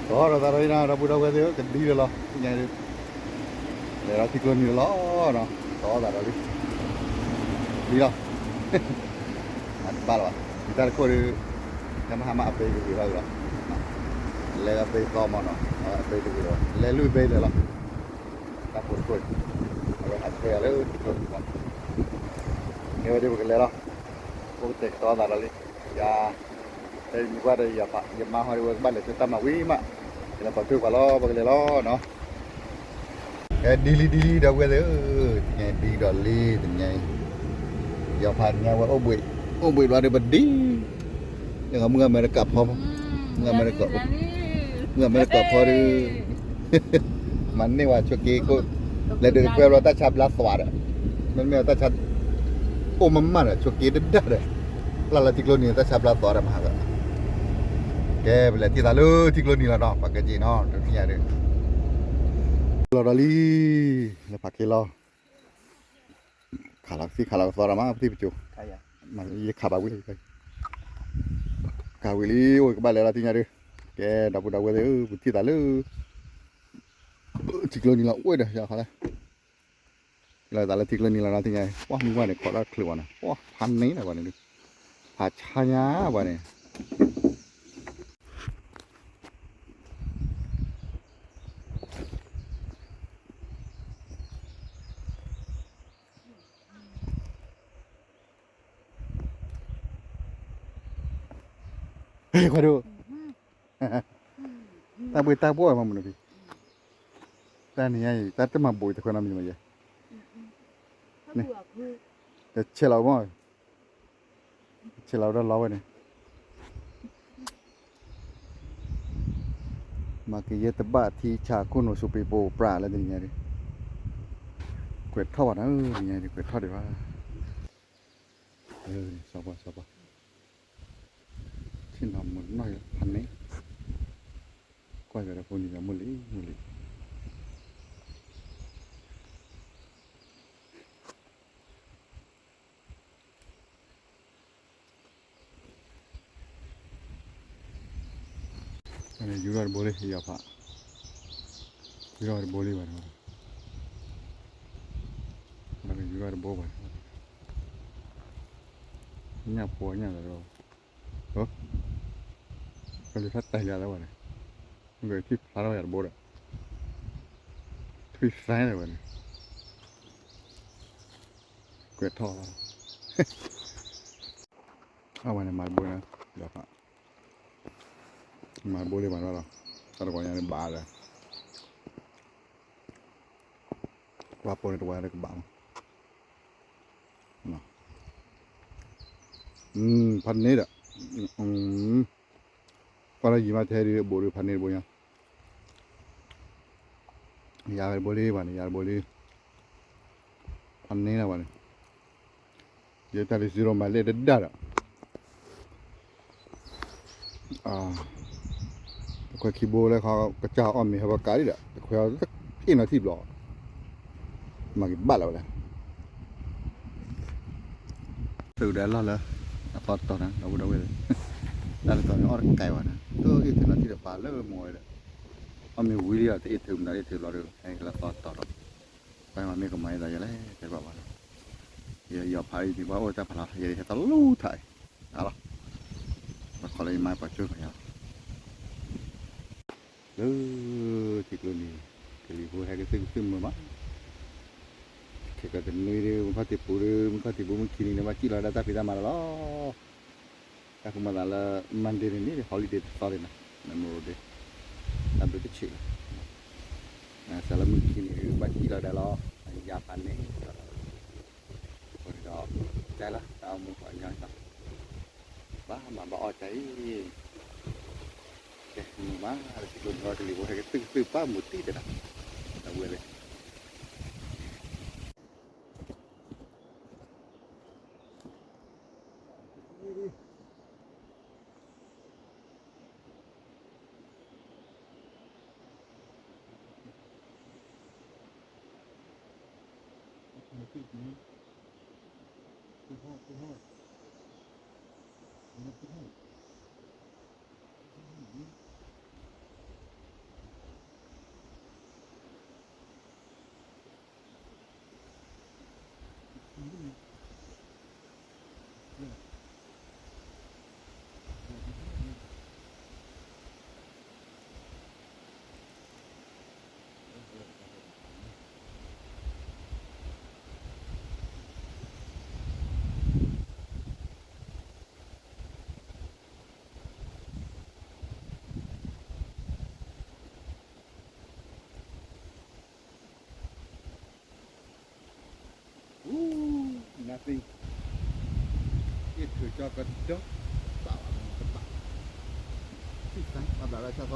ကီဒီးသးဒီးအံၤနီၤ ဒီပုၢ်ဒီဝဲၢ်သ့ၣ်ဧၢ ကဒံလၢၤလီၤ သ့ၣ်ညါဒုး လဲၤဒီးထံကျိနံၤလၢၤလီၤနီၤ ကီသးဒီးလံ ဒ်လီၤ မၤတဘၣ်လၢၤဘၣ် ယတၢ်တခိၣ်ဒီး ယမဟါမးအဘဲကဂ့ၤဘၣ်လီၤ လဲၤအဘဲသီမးနီၤ အဘဲတဂ့ၤလၢၤဘၣ် လဲၤလွံၢ်ဘဲလၢၤလီၤ တၢ်ဖိတခိၣ် အဝဲဟးထွဲယၤလၢထံကျိနံၤမး ကဲဝဲဒ်ပကလဲၤလီၤ အိၣ်ကတဲာ်ကတီၤသးဒီးလံ ယၤ တဲမုၢ်ကွၢ်ဒီးယၤဖး ယမါဟီဒ်ဝဲကဘၣ်လဲၤဆူတၢ်မၤဝံၤမး ယလဲၤပိာ်ထွဲပှၤလီၤ ပကလဲၤလီၤနီၤ ကဲဒ်လံဒ်လံဒီပုၢ်ဝဲၢ်သ့ၣ်ဧၢ တနံၤဒ်ဒီးလံတနံၤ ယၤဖးတနံၤဝဲအိၣ်ဘှံး အိၣ်ဘှံးဘျီဒီးပဒံ ယကမုၢ်အမဲရကၤဖီ မုၢ်အမဲရကၤ မုၢ်အမဲရကၤဖီဒီး မၤန့ၢ်ဝဲဆိးက့ခိၣ် လဲၤဒုးတကွဲလီၤတၢ်ဆါဘျါသွးဒီး မ့မ့ၢ်တၢ်ဆါ အိၣ်မးမးဒီး ဆိးက့တဒၣ်ဒီး ပျၢ်လၢထံကျိနံၤတၢ်ဆါဘျါသွးဒီးမၤဟးဂီၤ ကဲ ပလဲၤထံၣ်သးလၢထံကျိနံၤလီၤနီၤ ပှၤကဲက့ၤနီၤ တထံၣ်ညါဒီး လီၤဒီးလံ လၢဖးခ့လီၤ ခးလီၤကသံၣ်ခးလီၤကသီဒီးမး ပထံၣ်ပစိၤ ယခးဘၣ်ဝံၤလံ ခးဝံၤလံ အိၣ်ကဘၣ်လဲၤလီၤတထံၣ်ညါဒီး ကဲ ဒီပုၢ်ဒီဝဲၢ်သ့ၣ်ဧၢ ပထံၣ်သးလၢ ထံကျိနံၤလီၤ အိၣ်ဒီးယၤခီလဲၣ် လီၤသးလၢထံကျိနံၤလီၤနီၤ တထံၣ်ညါ ပှၤမုၢ်ဝဲန့ၣ် ခိးတၢ်ချုးဝဲန့ၣ် ပှၤဖးန့ၢ်လၢပှၤန့ၣ်ဒုး ဖးဆါညါပှၤန့ၣ် ဟဲခွါဒိၣ် တၢ်ဘှ့ၣ်တၢ်ဘှီၣ်မးမနုၤဖံ တၢ်နံၤညါအံၤ တၢ်တမၤဘိးတခွဲနီတမံၤမးယဲ တဆဲးလီၤမး ဆဲးလီၤဝဲဒၣ်လီဝဲန့ၣ် မၤက့ၤယဲတဘၣ်ထံဆးခိၣ်နိာ်စိပ့ၤပိာ်ပြးလၢတနံၤညါဒ် ကွဲးထီၣ်ဘၣ်နၤ တနံၤညါဒ် ကွဲးထီၣ်ဒံးဘၣ် စီၤပှၤ စီၤပှၤ ထံၣ်နီၤမုာ်နီၢ်ယဖးန့ၣ် ကွၢ်ကဒီးဖိနံၤဒီးမုၢ်လံ မုၢ်လံ ယူၤထီၣ်တဘိလံ ယီၤဖး ယူၤထီၣ်တဘိလံဘၣ် ယူၤထီၣ်တဘိဘၣ် ညၣ်ဖိညၣ်လီၤ ကလူၤထီၣ်တဲာ်ယၤလၢဝဲန့ၣ် မ့ၢ်ကထံၣ်ဖျါထီၣ်ယၤတဘိဒီး ထွံၣ်သဲလၢဝဲန့ၣ် ကွဲးထီၣ်လီၤ အဝဲန့ၣ်မၤတဘိန့ၣ် ယီၤဖး မၤတဘိလံဘၣ်နီၤလီၤ တၢ်တဂီၤညါန့ၣ်ဘၣ်ဒီး ကွၢ်ပိာ်န့ၣ်တဝဲဒီးကဘၣ်မး ဖးန့ၣ်ဒီး ကွၢ်လၢယံၤမးထဲဒုးအဘိးဒုးဖးန့ၣ်တဘိညါ ယၤတဘိလံဘၣ်န့ၣ် ယၤတဘိလံ ဖးန့ၣ်လၢဘၣ်န့ၣ် ယတၢ်လၢ zero မၤလဲၣ်တဒၣ်ဒီး တခွဲခံဘိလၢခီကစၢ်အီၣ်မ့ၤဟဲဘၣ်ကးဒံးဒီး တခွဲအီၤအ့ၣ်နီၤထံၣ်ဘျီ မၤက့ၤဘၣ်လၢၤဝဲဒၣ် သုးဒီးလီၢ်လၢ အသီတတီၤန့ၣ် ဒီပုၢ်ဒီဝဲၢ်သ့ၣ် တၢ်တတီၤန့ၣ် အီၣ်တကဲဘၣ်န့ၣ် တအ့ၣ်ထုးနီၤထံၣ်ဒီးပာ်လၢမီၤဝဲဒီး အီၣ်မ့ၤဝံၤလံဒီး တအ့ၣ်ထုးမနုၤအ့ၣ်ထုးဘျီဒီး ဟဲက့ၤလၢသီတတီၤဒီး ပှၤမ့ၢ်ကမၤယသးယဲလဲၣ် တဲဘၣ်ဘၣ်လီၤ ယယီၤဖးအံၤန့ၣ် ပှၤအိၣ်တၢ်ဖးလီၤ ယဟဲတၢ်လူၤထးအံၤ အါလီၤ ပှၤခီလၢယမါပှၤကၠိပှၤညါလီၤ လၢ ထံကျိနံၤ ကလံၤဖိဟဲကသုၣ်ကသုၣ်မုာ်မး ခဲကတနွံဒီး မုၢ်ခီၣ်ထံးပူၤဒီး မုၢ်ခီၣ်ထံးပူၤမုၢ်ခံနံၤန့ၣ် ဘၣ်စံၣ်လီၤဒၣ်တၢ်ဖံးတၢ်မၤလီၤလီၤ တၢ်ဃုမၤသးလၢ Monday န့ၣ်န့ၣ် holiday တသီဒံးနီၤ Memorial Day တၢ်ဘျုးတဆံးလီၤ စးလၢမုၢ်ခံနံၤဒီး ဘၣ်စံၣ်လီၤဒၣ်လီၤ ယၤဖးန့ၣ် အဃိန့ၣ်ဒီး ကဲလီၤ တၢ်အိၣ်မူပှၤကညီလီၤ ဘၣ်မၤဘၣ်အီၣ်ကါအံၤ ကဲ မုာ်မး ထံကျိနံၤ ကလံၤဖိဟဲကသုၣ်ကသုၣ်ပၢ်မုာ်တံၢ်တဒၣ် အဝဲသ့ၣ် ကၠီကဒီး, တဘၣ်ဘၣ်, တဘၣ်, ဘၣ်ဘျးဘၣ်ဆၣ်သ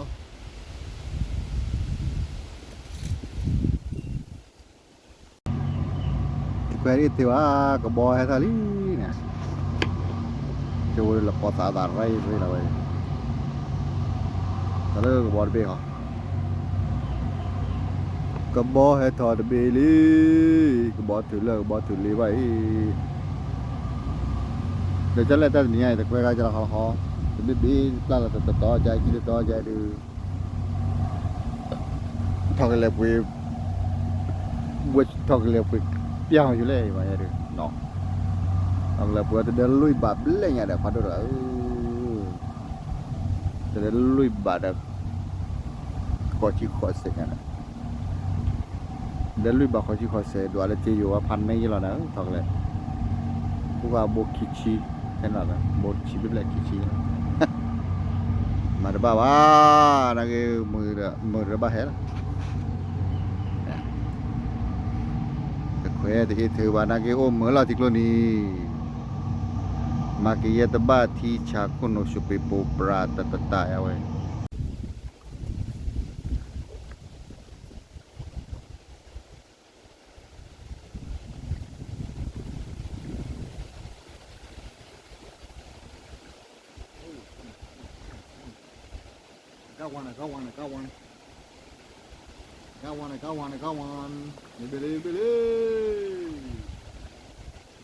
ီ တခွဲးဒ်အံၤဘၣ်, ကဘီဟဲထီၣ်လံန့ၣ်, ကၠိလၢပိာ်သးသးရ့ရ့လီၤဝဲ, တၢ်လၢကဘီတဘ့ၣ်ဟီ, ကဘီဟဲထီၣ်တဘ့ၣ်လံ, ကဘီထုးလၢကဘီထုးလ့ဘၣ်အံၤ, ဒီးကၠီလဲၣ်တၢ်တနံၤညါအံၤ တခွဲးဂၤကၠီလီၤဟီလီၤဟီ, တဘ့ၣ်ဘ့ၣ်ပျၢ်လီၤတတီၤကၠီ ကံတတီၤကၠီဒုး ထီၣ်ကလဲၤပှ့ၤ, ဝဲထီၣ်ကလဲၤပှ့ၤပျၢ်မၤယူၤလဲၣ်ဘၣ်ယဲဒုး, ထီၣ်ကလဲၤပှ့ၤတဒၢလွံၢ်ဘးဘျဲၣ်ညါဒီး ဖးဒိၣ်ဒီး, တဒၢလွံၢ်ဘးဒီး, ဃိးဆံဃိးစဲးညါဒီး, တဒၢလွံၢ်ဘးဃိးဆံဃိးစဲး ဒွးလၢက့ယိၤဝဲဖးန့ၢ်ယလီၤနၤ ထီၣ်ကလဲၤ, အိၣ်ဃာ်ဘိခံဆံ, ခဲန့ၣ်လီၤ ဘိတဆံဘျဲၣ်ဘျဲၣ်ခံဆံလီၤ, မၤတဘၣ်ဘၣ်, နာ်က့, မုာ်ဒီးဘၣ်ဟဲလီၤ တခွဲးတအ့ၣ်ထုးဘၣ် နာ်က့အိၣ်မုာ်လီၤထံကျိနံၤ, မၤကယဲၢ်တဘၣ်ထံဆးခိၣ်နိာ် ၡူပ့ၤပိာ်ပြးတတတၢ်ယဝဲ, ကဝါနကဝါနကဝါန, ကဝါနကဝါနကဝါန, ဘ့ၣ်လ့ဘ့ၣ်လ့,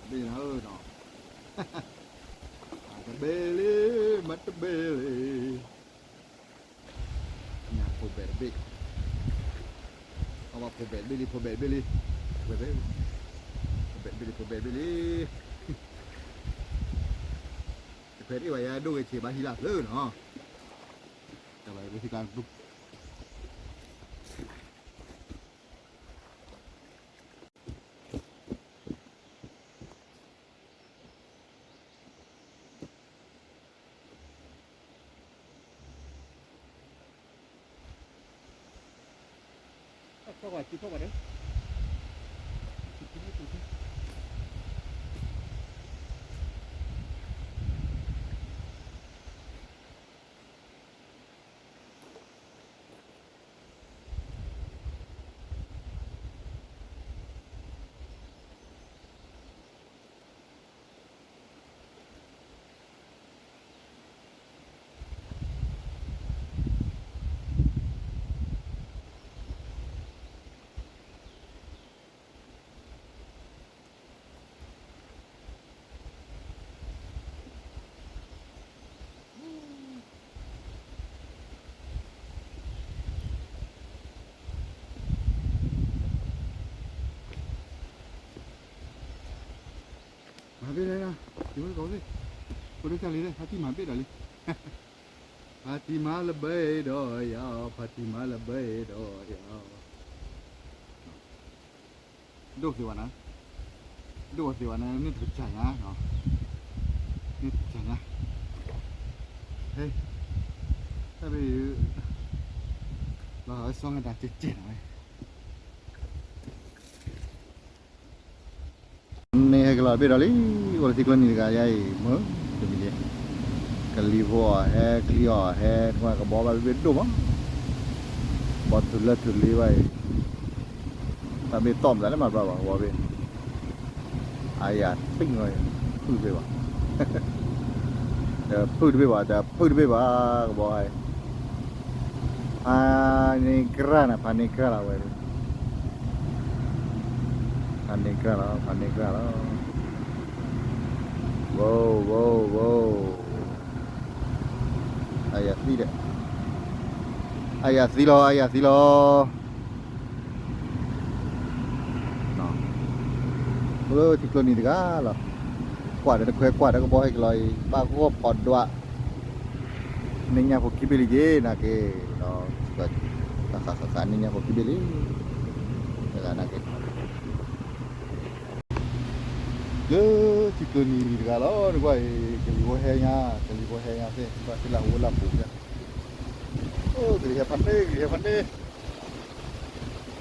ဘ့ၣ်နၤဧၢနီၤ, တဘ့ၣ်လ့, မ့ၢ်တဘ့ၣ်လ့, ဖိဘဲးတဘ့ၣ်, အဝဲဖိဘဲးတဘ့ၣ်လံ ဖိဘဲးတဘ့ၣ်လံ, ဖိဘဲးတဘ့ၣ်လံ ဖိဘဲးတဘ့ၣ်လံ, တခွဲးတအ့ၣ်ဘၣ်ယဲဒိၣ်ဂ့ၤဆံးဘၣ်ဟံးလၢဖျၢၣ်နီၤ, တဘၣ်ဝဲသံကျါ မၤဘ့ၣ်လၢ, ယဝဲကီးသ့ၣ်, ဖိဒိၣ်တၢ်လံ, ဖါတံၢ်မၤဘ့ၣ်ဒီးလံ, ဖါတံၢ်မၤလၢဘၢဒီးယၤ, ဖါတံၢ်မၤလၢဘၢဒီးယၤ, ဒိၣ်သ့ဝဲနၤ, ဒိၣ်သ့ဝဲနၤ, န့ၣ်တကစၢ်ညါ, န့ၣ်တကစၢ်ညါ, ဟဲ, တၢ်ဘ့ၣ်, လီၤဆီတၢ်ကဲကဲနၤဝဲ န့ၣ်ဟဲကလီၤဘ့ၣ်ဒီးလံ, အိၣ်လၢထံကျိနံၤတဂၤယါအံၤ မုာ်တမံၤလံ, ကလံၤဖိအီၤဟဲ ချံအီၤဟဲ, ကဘီဘၣ်ဘ့ၣ်ဘ့ၣ်ဒိၣ်မး, ဘီထုးလၢထုးလ့ဘၣ်အံၤ, တၢ်ဘ့ၣ်တီၢ်မတၤလၢမၤဘျါဘၣ် ကဘီဘ့ၣ်, အါယၤသံလီၤ, ဖုၣ်တဘ့ၣ်ဘၣ်, ဒီးဖုၣ်တဘ့ၣ်ဘၣ်, ဒီးဖုၣ်တဘ့ၣ်ဘၣ်, ကဘီဟဲ ဖးန့ၢ်ကြၢ်နၤ, ဖးန့ၢ်ကြၢ်လီၤဝဲ, ဖးန့ၢ်ကြၢ်လီၤ, ဖးန့ၢ်ကြၢ်လီၤ, ဝိ, ဝိ, ဝိ, အါယၤသံဒီး, အါယၤသံလီၤ, အါယၤသံလီၤ, အိၣ်လၢထံကျိနံၤတဂၤလီၤ, ကွၢ်ဒီးတခွဲး ကွၢ်ဒီးကဘီဟဲကလီၤအံၤ ဘၣ်ဂီၢ်ဖီဒွး န့ၢ်ညၣ်ဖိခံဘ့ၣ်လံက့ၤ နာ်က့, တၢ်ဃးဃးဃးန့ၢ်ညၣ်ဖိခံဘ့ၣ်လံ, တဂၤနာ်က့, လၢထံကျိနံၤတဂၤလီၤ နကွၢ်အံၤ ကလံၤဖိဟဲညါ, ကလံၤဖိဟဲညါသ့ၣ် ဘၣ်သ့ၣ်လၢဟိဝဲလၢပူၤညါ, အိၣ်ကလံၤဟဲဖးန့ၢ် ကလံၤဟဲဖးန့ၢ်,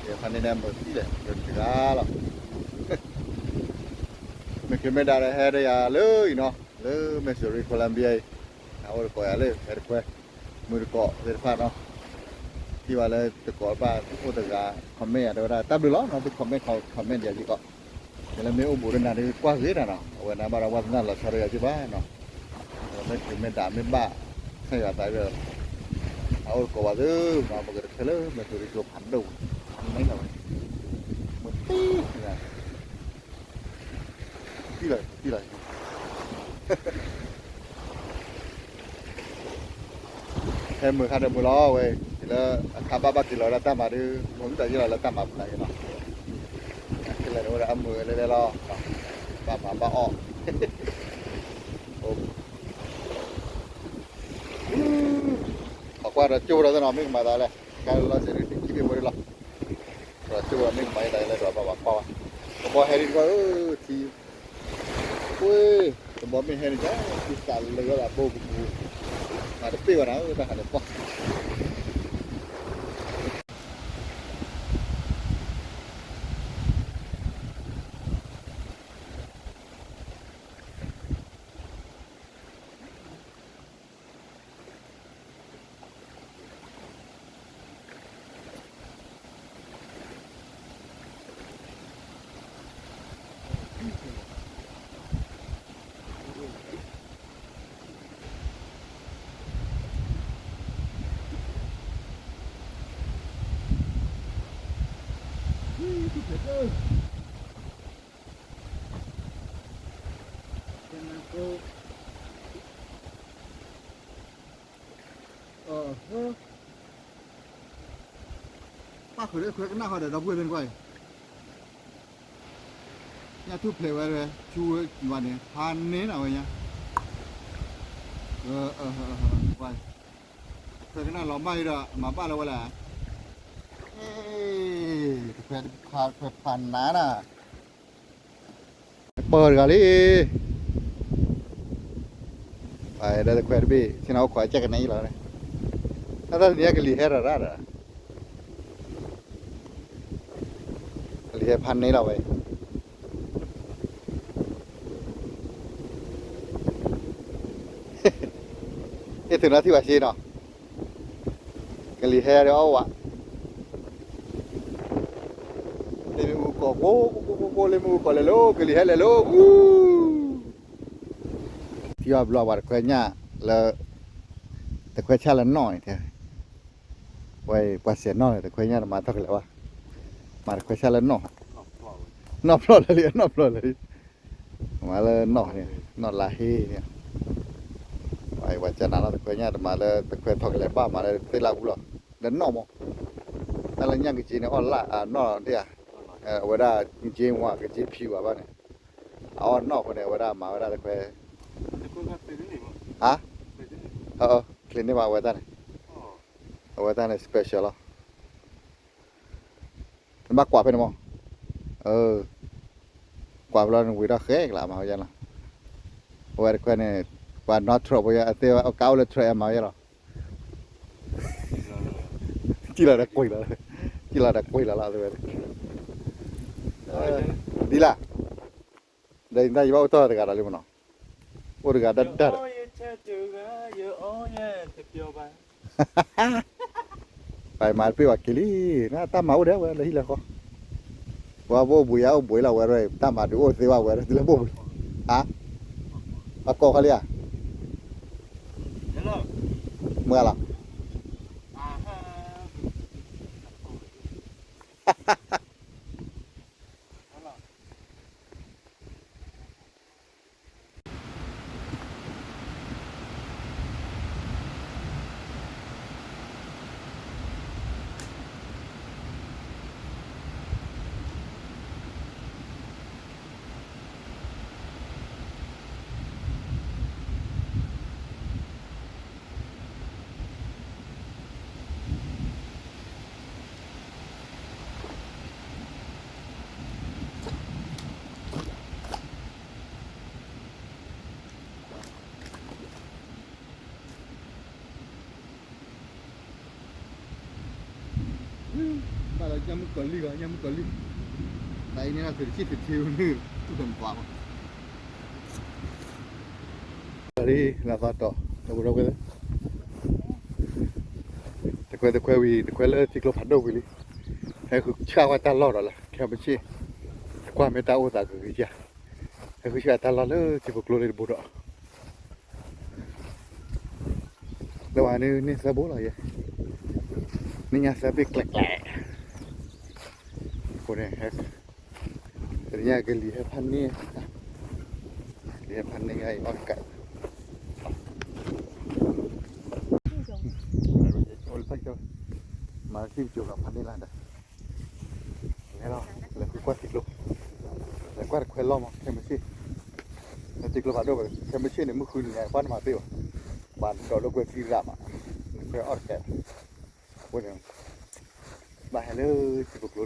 ကလံၤဟဲဖးန့ၢ်န့ၣ် မုာ်သံလဲၣ် တဂၤလီၤ, မ့ၢ်က့ၤမ့ၢ်ဒၣ်ဒီးဟဲဒီးယၤလၢအံၤနီၤ လၢ Missouri Columbia အံၤ အအိၣ်တကိးယၤလၢ ဟဲတခွဲ မုၢ်တကိးသ့ၣ်တဖၣ်နီၤ, ထံၣ်ဘၣ်လၢတကိးတဖၣ်အိၣ်တဂၤ comment ယၤတဲဝဲဒၣ် တၢ်ဘျုးလီၤနီၤ သု comment comment ယၤစ့ၢ်ကီး, ယလၢမ့ၢ်အိၣ်ဘူးဒီးနၤဒုးကွၢ်ဂ့ၤတၢ်နီၤ အဝဲန့ၣ်ဘၣ်ဒီးဝါသနာလီၤဆီဒီးယၤစ့ၢ်ဘၣ်နီၤ, မ့ၢ်ကမ့ၢ်ဒၣ်မ့ၢ်ဘၣ် ဆၣ်ယွၤသးဒီး အအိၣ်တကိးဘၣ်သုနီၤ ပကတခွဲလၢ Missouri ကျိဖးဒိၣ် မ့ၢ်လီၤဝဲ မ့ၢ်တံၢ် တံၢ်လီၤ တံၢ်လီၤ ဟဲမုာ်ခါဒီးမုာ်လီၤဝဲ, လၢအခါဘၣ်ဘၣ်က့ၤလီၤလၢတၢ်မၤဒုး မုာ်ကတၢၢ်ယ့ၢ်လီၤလၢတၢ်မၤပူၤနၤက့ၤနီၤ, ခဲလၢာ်န့ၣ်ဝဲဒၣ်အမုာ်လဲၤလဲၤလီၤ, ဘၣ်မၤဘၣ်အီၣ်, အိၣ်ခိးကွၢ်ဒီးကၠိဒီးသနီၤ မ့ၢ်ကမၤသးလဲၣ်, ကဲလီၤစဲးဒုးတံၢ်ခံဘ့ၣ်ဖိဒုလီၤ, ဒီးကၠိဒီးမ့ၢ်ကမၤယတၢ်လဲၤဒီးဘၣ်ဘၣ်ကွၢ်ဘၣ်, ကဘီဟဲဒံးတဘီဧၢ, ထံ ကွ့ တဘီမ့ၢ်ဟဲန့ၣ် ကသးလၢာ်ဝဲဒၣ်ဘိပူၤ, မၤတပ့ၢ်ဘၣ်နၤဧၢ တၢ်ဟးန့ၣ်ပှၢ် ပၣ်ဃုာ်လၢခွဲကနၣ်ဃီဒီး ဒီပုၢ်ဝဲၢ်သ့ၣ်တဖၣ်အံၤ, ညၣ်ထူၣ်ဖျဲးဝဲ ဆူဝဲဘၣ်န့ၣ် ဖးန့ၢ်နၤဝဲညါ, ခွဲကနၣ်လီၤမၢ်အံၤဒီး မၤဘၣ်လၢဝဲလဲၣ်, တခွဲဖးနၤနၤ ပၢၢ်တဂၤလံ, ပှၤဒီးတခွဲတဘ့ၣ် ဆ့ၣ်နီၤအိၣ်ခိးအကၠဲၣ်ကနဲအံၤလီၤ, တၢ်တနံၤကလံၤဟဲရၤရၤဒီး ကလံၤဟဲဖးန့ၢ်လီၤဝဲ, အ့ၣ် သုးနီၤထံၣ်ဘၣ်စ့နီၤ, ကလံၤဟဲဒီးအီၣ်ဝဲ, လ့မ့ၣ်အူကီၢ်ကိးကိးကိးကိး လ့မ့ၣ်အူကီၢ်လဲၤလိၤ ကလံၤဟဲလဲၤလိၤ, ထံၣ်ဘၣ်ဘျီပှၤတခွဲညၣ်လၢ တခွဲဆၣ်လၢနီၣ်န့ၣ်, ဝဲပှၤစဲးနီၣ်န့ၣ် တခွဲညၣ်တမၤထီၣ်ကလဲာ်ဘၣ်, မၤတခွဲဆၣ်လၢနီၣ်, နီၣ်ဖျီၣ်လၢာ်လံ နီၣ်ဖျီၣ်လၢာ်လံ, မၤလၢနီၣ်န့ၣ် နီၣ်လါဟ့န့ၣ်, ပှၤကနၣ်လီၤ တခွဲညၣ်တမၤလၢတခွဲထီၣ်ကလဲာ်ဘၣ် မၤလၢသ့ၣ်လၣ်ပူၤလီၤ, လၢနီၣ်မး, တၢ်လၢညၣ်ကက့န့ၣ် အီၣ်လၣ်အနီၣ်ဒၣ်ဧါ, အဝဲဒၣ်ကက့ဝါ ကက့ဖံဝါဘၣ်န့ၣ်, အအီၣ်နီၣ်အဃိန့ၣ် အဝဲဒၣ်မၤဝဲဒၣ်တခွဲ, ဟါ, ချ့န့ၢ်ဘၣ်အဝဲတၢ်န့ၣ်, အဝဲတၢ်န့ၣ် special လီၤ. နဘၣ်ကွၢ်ဖဲန့ၣ်မး, ကွၢ်ဖဲလီၤနဝံၤထီၣ်ဃဲကလးမၤဝဲယဲလီၤ, အဝဲတခွဲန့ၣ်, ပှၤနီၣ်ထြီၣ်ဖိယဲ အသ့ဝဲကအိၣ်လၢထြီၣ်အဲၣ်မၤဝဲယဲလီၤ, ကံၣ်လီၤဒီးကွံာ်လီၤ, ကံၣ်လီၤဒီးကွံာ်လီၤလီၤ အဝဲ, ဒ်လၢ, ဒီးနတၢ်ယဘၣ်အိၣ်တီၢ်တဂၤဒီးလံမနီၤ, အိၣ်တဂၤဒၣ်ဒၣ်ဒီး ပမၤတပ့ၢ်ဝဲက့ၤလံ, နတၢ်မၤအိၣ်ဒီးဝဲလၢဟံၣ်လၢဃီ, ပှၤဘိၣ်ဘှံးယၤအိၣ်ဘှံးလီၤဝဲဒီး တၢ်မၤဒုးအိၣ်သ့ဝဲဝဲဒီး တုၤလၢဘိၣ်ဘှံး, ဟါ, အကိးခီလံဧါ, မုၢ်လီၤ ဘၣ်လၢညၣ်မုၣ်ကီၤလံၢ်ဂီၤ ညၣ်မုၣ်ကီၤလံၢ်, တၢ်အံၤန့ၣ် သုးတဆံၣ်သုးထံန့ၣ် သူၣ်ဖဲမကွၢ်ဘၣ်, လံ လၢသီတီၤ တဝဲဒီးဝဲ တခွဲတခွဲဝံၤ တခွဲလၢထံကျိဖးဒိၣ်ဝံၤလံ ဟဲဃုဆၣ်ဝဲတၢ်လီၢ်ဒီးလၢ ခဲမုၢ်ဆ့ၣ် တကွၢ်မ့ၢ်တၢ်အိၣ်သးကဂ့ၤယၤ ဟဲဃုဆၣ်တၢ်လီၢ်လၢထံဖိကျိလံတဘိဒီး လၢဝဲန့ၣ်န့ၣ်သၢဘိလီၤယဲ န့ၣ်ညါသၢဘ့ၣ်ကျဲးကျဲး အဃိန့ၣ် တနံၤညါကလံၤဟဲဖးန့ၢ် လံၤဟဲဖးန့ၢ်အံၤအီၣ်တကး အိၣ်လၢဖးကၠီ မၤလၢထံကၠိကဖးန့ၢ်လၢဒီး လဲၤလီၤ လဲၤဃုကွၢ်ထံကျိ လဲၤကွၢ်တခွဲလီၢ်မး ခဲမုၢ်ဆ့ၣ် လၢထံကျိဖးဒိၣ်ဝဲ ခဲမုၢ်ဆ့ၣ်န့ၣ် မုၢ်ဃုနံၤညါ ကွၢ်နမၤပ့ၢ်ဘၣ် ဘၣ်ဒိးလၢကွဲထံရၣ်မး နခွဲအီၣ်တကဲ အဃိန့ၣ် ဘၣ်ဟဲလၢထံဖိကျိလံ အ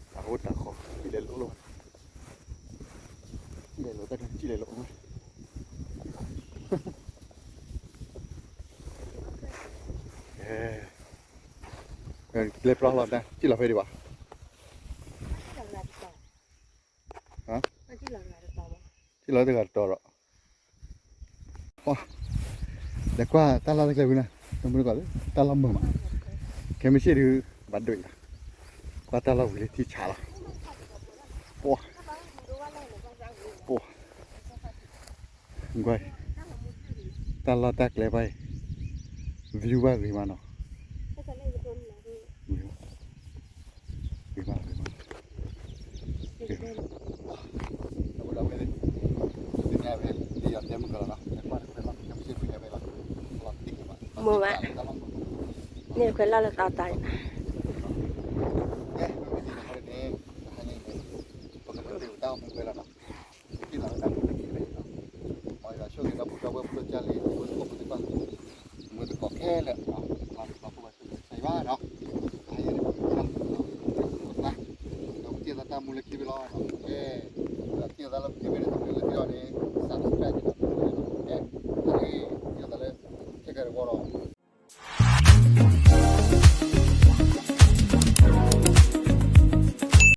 ဃိတၢ်ဃီ ထံၣ်လဲၤလိၣ်လိၣ် ထံၣ်လဲၤလိၣ်တၢ်ထံၣ်လဲၤလိၣ် လဲၤပျီလီၤတၢ် ထံၣ်လီၤဖဲဒံးဘၣ် ထံၣ်လီၤတဂၤတတီၤဒီး လဲၤကွၢ်တၢ်လီၢ်တကျဲဝံၤန့ၣ် တမုၢ်တကီၢ်လၢ တၢ်လီၢ်မုာ်မး ခဲမုၢ်ဆ့ၣ်ဒုး ဘၣ်ဒိၣ်အံၤလီၤ ကွၢ်တၢ်လီၢ်ဝံၤလၢထံဆးလီၤ ပှၤ ပှၤ ကွၢ် တၢ်လီၢ်တၢ်ကျဲဘၣ်အံၤ view ဘၣ်ဂ့ၤမးနီၤ ဂ့ၤမး ဂ့ၤမး ဂ့ၤမး မိၢ်ဘၣ် န့ၣ်တခွဲလီၢ်လၢသီတီၤန့ၣ် ပကမၤတၢ်အိၣ်မူဝဲလီၤနီၤ ပကထံၣ်သးလၢတၢ်အိၣ်မူဝဲလီၤနီၤ မ်ယွၤဆိၣ်ဂ့ၤဒီပုၢ်ဒီဝဲၢ်ဖိဒိၣ်ကၢ်လံ ဖိသကိးဖိသ့ၣ်တဖၣ် မုၢ်သကိးခဲလၢာ် မၤသကိးဖိဘၣ်ဆိၣ်ဂ့ၤကစၢ်ယွၤနီၤ အဟဲယဲန့ၣ်ပကထံၣ်သး ဒီးပကထံၣ်သးတၢ်အိၣ်မူလၢခံဘ့ၣ်လီၤ ကဲ ဒီးထံၣ်သးလၢပကထံၣ်ဘ့ၣ်န့ၣ် တမ့ၢ်လၢခံဒီးန့ၣ် subscribe က့ၤဒီး ကဲ တၢ်ဂ့ၢ် ထံၣ်သးလၢ ခဲကဲတဝီဒီး